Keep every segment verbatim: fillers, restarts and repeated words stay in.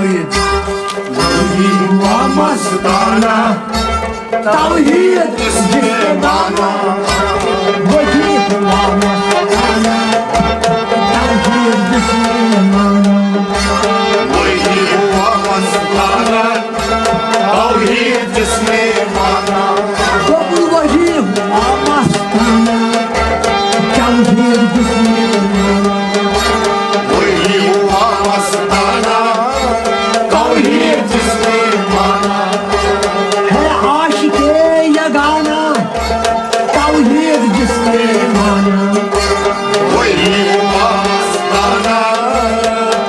وہی ہوا مستانہ، توحید جس نے مانا۔ وہی ہوا مستانہ، توحید جس نے مانا۔ وہی ہوا مستانہ، توحید جس نے مانا۔ وہی ہوا مستانہ، توحید جس نے مانا۔ وہی ہوا مستانہ، توحید جس نے مانا۔ ہے عاشق یگانہ، توحید جس نے مانا۔ وہی ہوا مستانہ،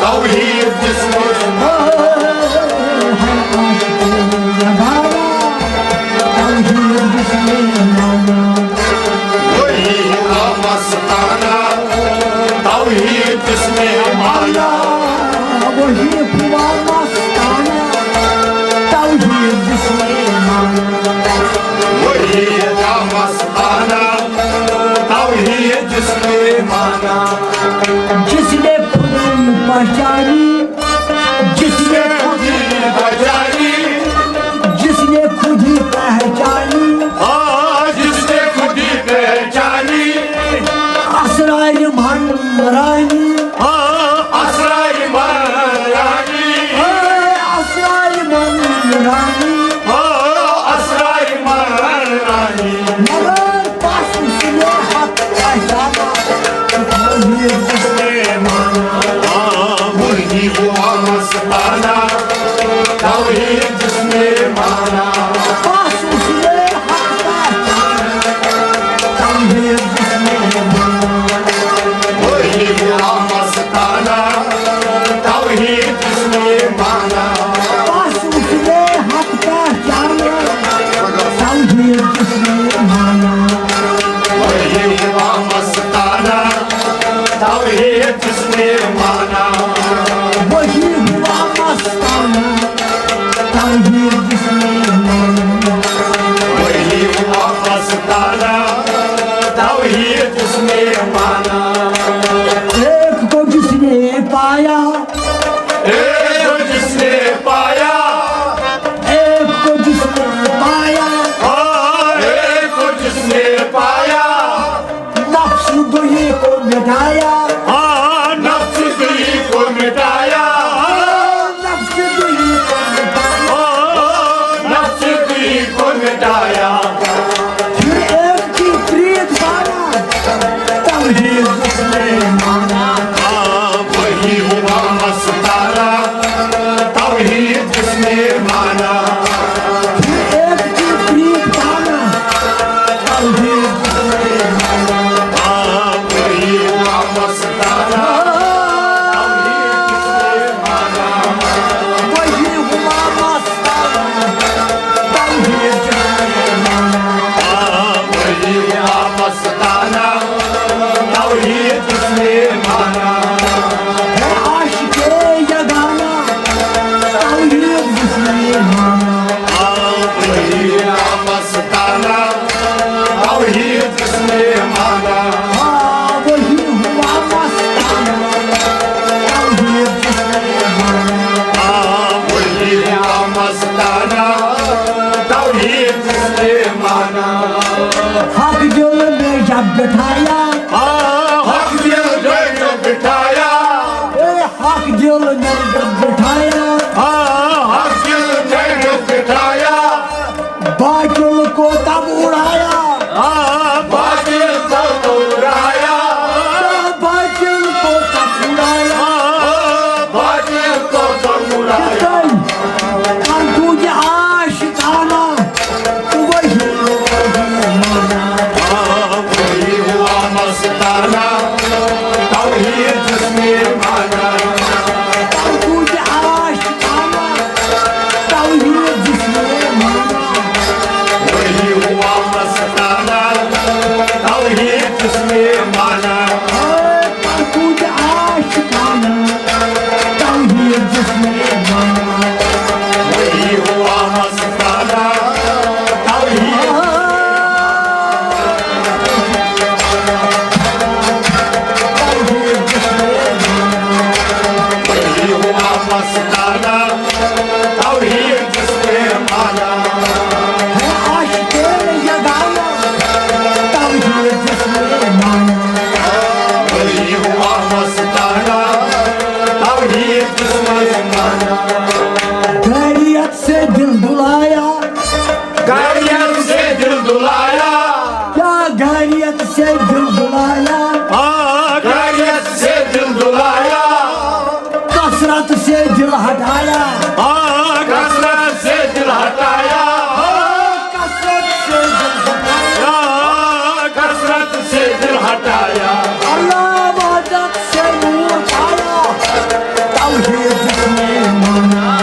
توحید جس نے مانا۔ ہے عاشق یگانہ، توحید جس نے مانا۔ وہی ہوا مستانہ، توحید جس نے مانا۔ وہی ہوا مستانہ، توحید جس نے مانا۔ وہی ہوا مستانہ، توحید جس نے مانا۔ جس نے خود پہچانی، جس نے خود پہچانی، جس نے خود پہچانی، ہاں، جس نے خود پہچانی۔ اسرار من رانی، ہاں، اسرار من رانی۔ ہاں، اسرار من رانی۔ ہاں، اسرار من رانی۔ مگر پس اس نے حق پہچانا، توحید جس نے مانا۔ ہاں، وہی ہوا مستانہ، توحید جس نے مانا۔ پس اس نے حق پہچانا، توحید جس نے مانا۔ وہی ہوا مستانہ، توحید جس نے مانا۔ پس اس نے حق پہچانا، توحید جس نے مانا۔ وہی ہوا مستانہ، توحید جس نے مانا۔ وہی ہوا مستانہ، توحید جس نے مانا۔ وہی ہوا مستانہ، توحید جس نے مانا۔ ایک کو جس نے پایا، ایک کو جس نے پایا، ایک کو جس نے پایا، ہاں، ایک کو جس نے پایا، نفس دوئی کو مٹایا، ہاں، نفس دوئی کو مٹایا، ہاں، نفس دوئی کو مٹایا، ہاں، نفس دوئی کو مٹایا۔ پھر ایک کی پریت پایا، توحید جس نے مانا۔ ہاں، وہی ہوا مستانہ، توحید جس نے مانا۔ پھر ایک کی پریت پایا، توحید جس نے مانا۔ ہاں، وہی ہوا مستانہ، توحید جس نے مانا۔ وہی ہوا مستانہ، توحید جس نے مانا۔ ہاں، وہی ہوا مستانہ، توحید ستانا، توحید جس نے مانا۔ ہے عاشق یگانا، توحید جس نے مانا۔ وہی ہوا مستانہ، توحید جس نے مانا۔ خیریت سے دل دلایا۔ خیریت سے دل دلایا۔ کیا خیریت سے دل دلایا؟ ہاں، خیریت سے دل دلایا۔ کثرت سے دل ہٹایا۔ ہاں، کثرت سے دل ہٹایا۔ ہاں، کثرت سے دل ہٹایا۔ ہاں، کثرت سے دل ہٹایا۔ اللہ وحدت سے نور پایا، توحید جس نے مانا۔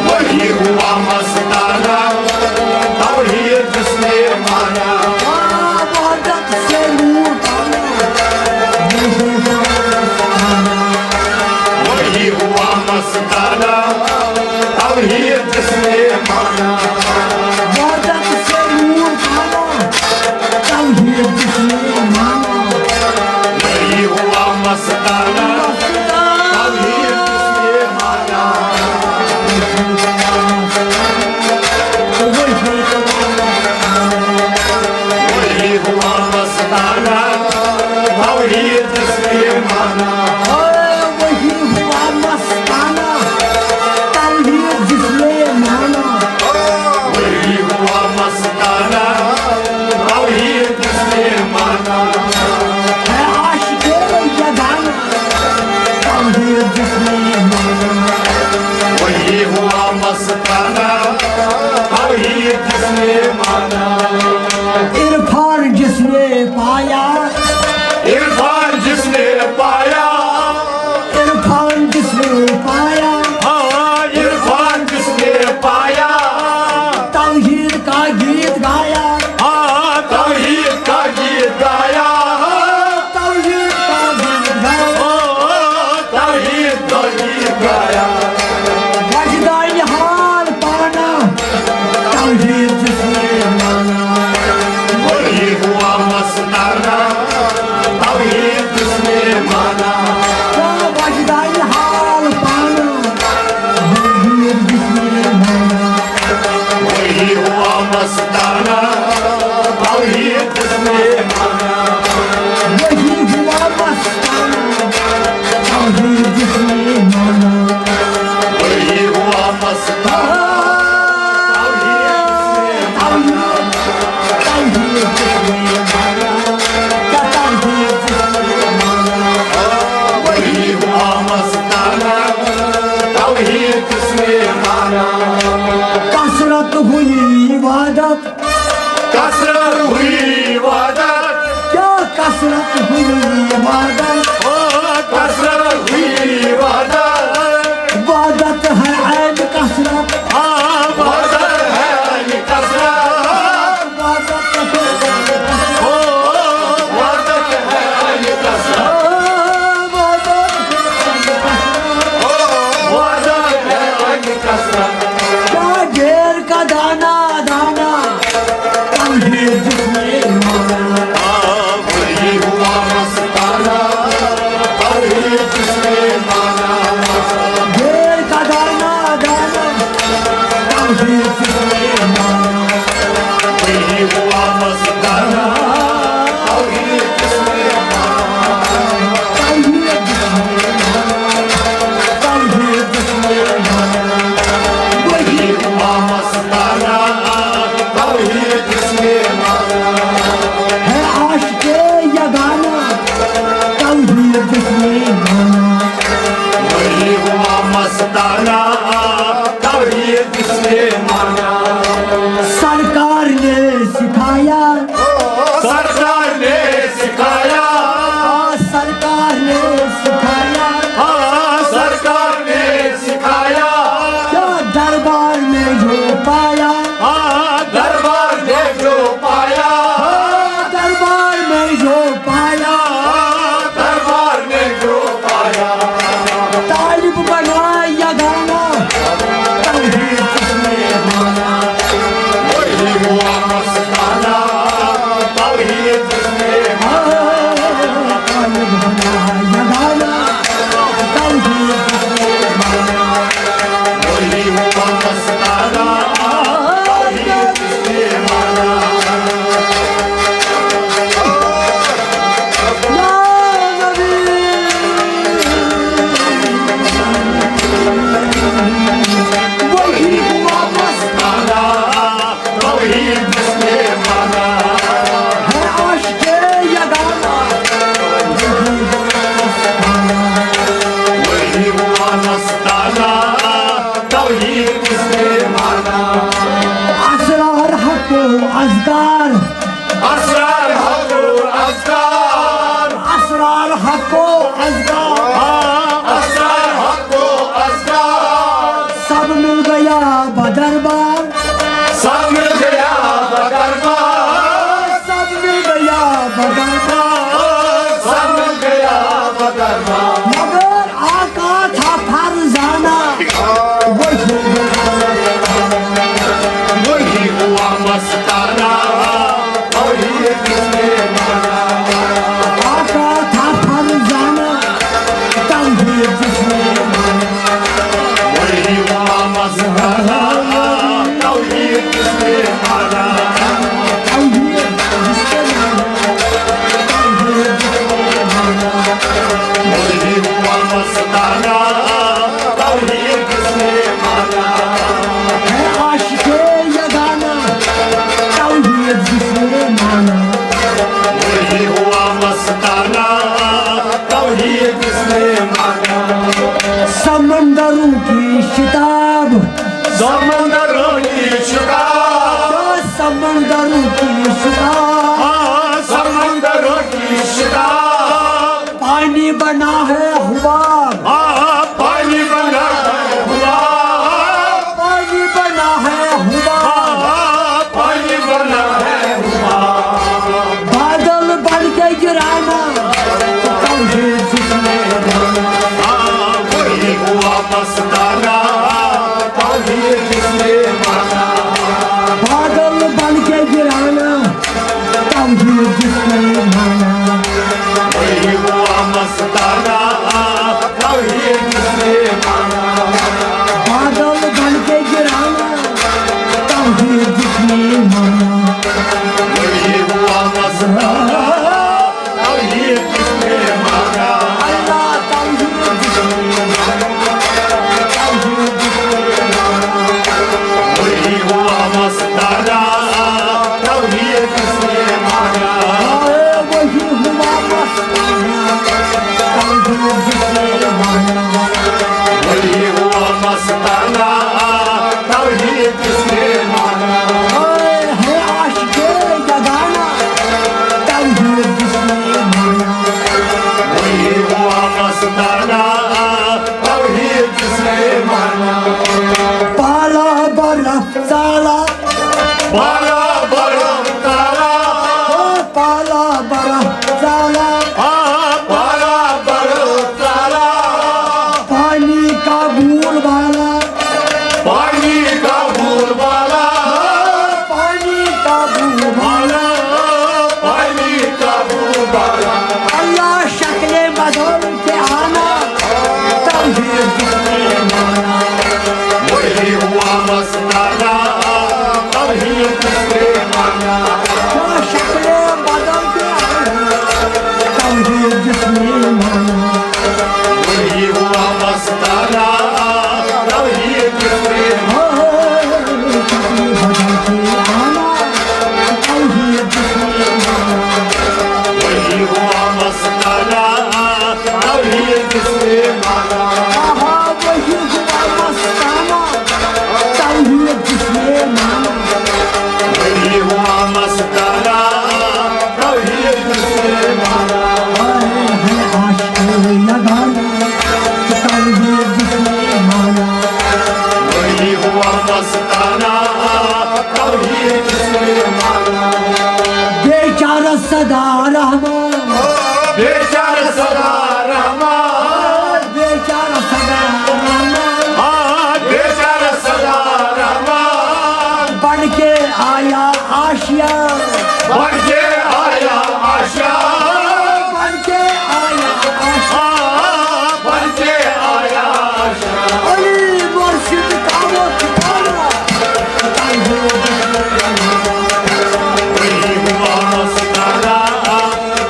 وہی ہوا مستانہ، توحید جس نے مانا۔ اللہ وحدت سے نور پایا، وہی ہوا مستانہ۔ وہی ہوا مستانہ، توحید جس نے مانا۔ وحدت سے نور پایا، توحید جس نے مانا۔ وہی ہوا مستانہ، توحید جس نے مانا۔ وہی ہوا مستانہ، توحید جس نے مانا۔ وہی ہوا مستانہ، توحید جس نے مانا۔ وہی ہوا مستانہ، توحید جس نے مانا۔ ہے عاشق یگانا، توحید جس نے مانا۔ وہی ہوا مستانہ، توحید جس نے مانا۔ عرفان جس نے پایا۔ عرفان جس نے پایا۔ عرفان جس نے پایا۔ ہاں، عرفان جس نے پایا۔ توحید کا گیت گایا۔ ہاں، توحید کا گیت گایا۔ توحید کا گیت گایا۔ ہاں، توحید کا گیت گایا۔ وجدان حال پانا، توحید جس نے مانا۔ وہی ہوا مستانہ، توحید جس نے مانا۔ وجدان حال پانا، توحید جس نے مانا۔ وہی ہوا مستانہ، توحید جس نے مانا۔ وہی ہوا مستانہ، توحید جس نے مانا۔ وہی ہوا مستانہ، توحید جس نے مانا۔ توحید جس نے مانا۔ کیا توحید جس نے مانا؟ وہی ہوا مستانہ، توحید جس نے مانا۔ کثرت ہوئی عبادت۔ کثرت ہوئی عبادت۔ کیا کثرت ہوئی عبادت؟ او، کثرت ہوئی عبادت۔ عبادت ہے عین کثرت۔ ہاں، عبادت ہے عین کثرت۔ عبادت ہے عین کثرت۔ او، عبادت ہے عین کثرت۔ عبادت ہے عین کثرت۔ او، عبادت ہے عین کثرت۔ کیا ڈھیر کا دانا دانا، توحید جس نے مانا۔ وہی ہوا مستانہ، توحید جس نے مانا۔ ڈھیر کا دانا دانا، توحید جس نے مانا۔ وہی ہوا مستانہ، توحید جس نے مانا۔ توحید جس نے مانا۔ توحید جس نے مانا۔ وہی ہوا مستانہ، توحید جس نے مانا۔ ہے عاشق یگانا، توحید جس نے مانا۔ وہی ہوا مستانہ، توحید جس نے مانا۔ سرکار نے سکھایا۔ سرکار نے سکھایا۔ سرکار نے سکھایا۔ ہاں، سرکار نے سکھایا۔ کیا دربار میں جو پایا۔ ہاں، دربار میں جو پایا۔ ہاں، دربار میں جو پایا۔ ہاں، دربار میں جو پایا۔ طالب بنا یگانا، توحید جس نے مل گیا بدر بار، سب مل گیا بدر بار، سب مل گیا بدر بار، سب مل گیا بدر بار۔ مگر آقا تھا فرزانہ، وہی، وہی ہوا مستانہ، وہی جس نے مانا۔ آقا تھا فرزانہ، توحید جس نے مانا۔ وہی ہوا مستانہ، توحید جس نے مانا۔ توحید جس نے مانا۔ توحید جس نے مانا۔ وہی ہوا مستانہ، توحید جس نے مانا۔ ہے عاشق یگانہ، توحید جس نے مانا۔ وہی ہوا مستانہ، توحید جس نے مانا۔ سمندروں کی شتاب، سمندروں کی شتاب، سمندروں کی شتاب، ہاں، سمندروں کی شتاب۔ پانی بنا ہے حباب، ہاں، پانی بنا ہے حباب۔ پانی بنا ہے حباب، ہاں، پانی بنا ہے حباب۔ بادل بن کے گرانا، توحید جس نے مانا۔ ہاں، وہی ہوا مستانہ، توحید جس نے مانا۔ بادل بن کے گرانا، توحید جس نے مانا۔ وہی ہوا مستانہ، توحید جس نے مانا۔ بادل بن کے گرانا، توحید جس نے مانا۔ وہی ہوا مستانہ، توحید جس نے مانا۔ اللہ توحید جس نے مانا۔ توحید جس نے مانا۔ وہی ہوا مستانہ، توحید جس نے مانا۔ وہی ہوا مستانہ، توحید جس نے مانا۔ وہی ہوا مستانہ، توحید جس نے مانا۔ اے ہے عاشق یگانہ، توحید جس نے مانا۔ وہی ہوا مستانہ، توحید جس نے مانا۔ پالا برف سالا، پالا برف سالا، او پالا برف سالا، ہاں، پالا برف سالا۔ پانی کا بول بالا، پانی کا بول بالا، پانی کا بول بالا، پانی کا بول بالا۔ اللہ شکلیں بدل کے آنا، توحید جس نے مانا۔ وہی ہوا مستانہ، توحید جس نے مانا۔ اللہ شکلیں بدل کے آنا، توحید جس نے مانا۔ وہی ہوا مستانہ، توحید جس نے مانا۔ ہاں، شکلیں بدل کے آنا، توحید جس نے مانا۔ وہی ہوا مستانہ، توحید جس نے مانا۔ آہا، وہی ہوا مستانہ، توحید جس نے مانا۔ وہی ہوا مستانہ، توحید جس نے مانا۔ ہائے، ہے عاشق یگانہ، توحید جس نے مانا۔ وہی ہوا مستانہ، توحید جس نے مانا۔ بیچارہ سدا رحمان، بیچارہ سدا رحمان، بیچارہ سدا رحمان، ہاں، بیچارہ سدا رحمان۔ بن کے آیا آشیا، بن کے آیا آشیا، بن کے آیا آشیا، ہاں، بن کے آیا آشیا۔ علی مرشد کا وہ ٹھکانا، وہی ہوا مستانہ،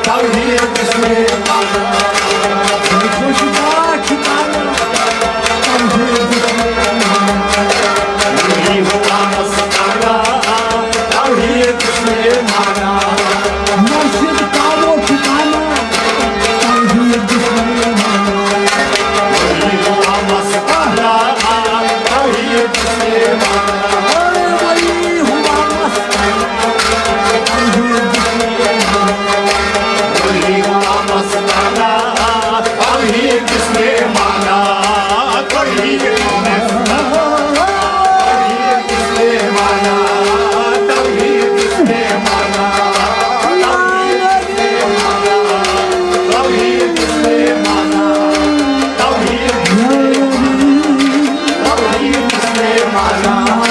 توحید جس نے مانا۔ خوش کا ٹھکانا، توحید جس نے مانا۔ وہی ہوا مستانہ، توحید جس نے مانا۔ مرشد کا وہ ٹھکانا، توحید جس نے مانا۔ وہی ہوا مستانہ، توحید جس نے مانا۔ اے وہی ہوا مستانہ، توحید جس نے مانا۔ وہی ہوا مستانہ، توحید جس نے مانا۔ توحید Para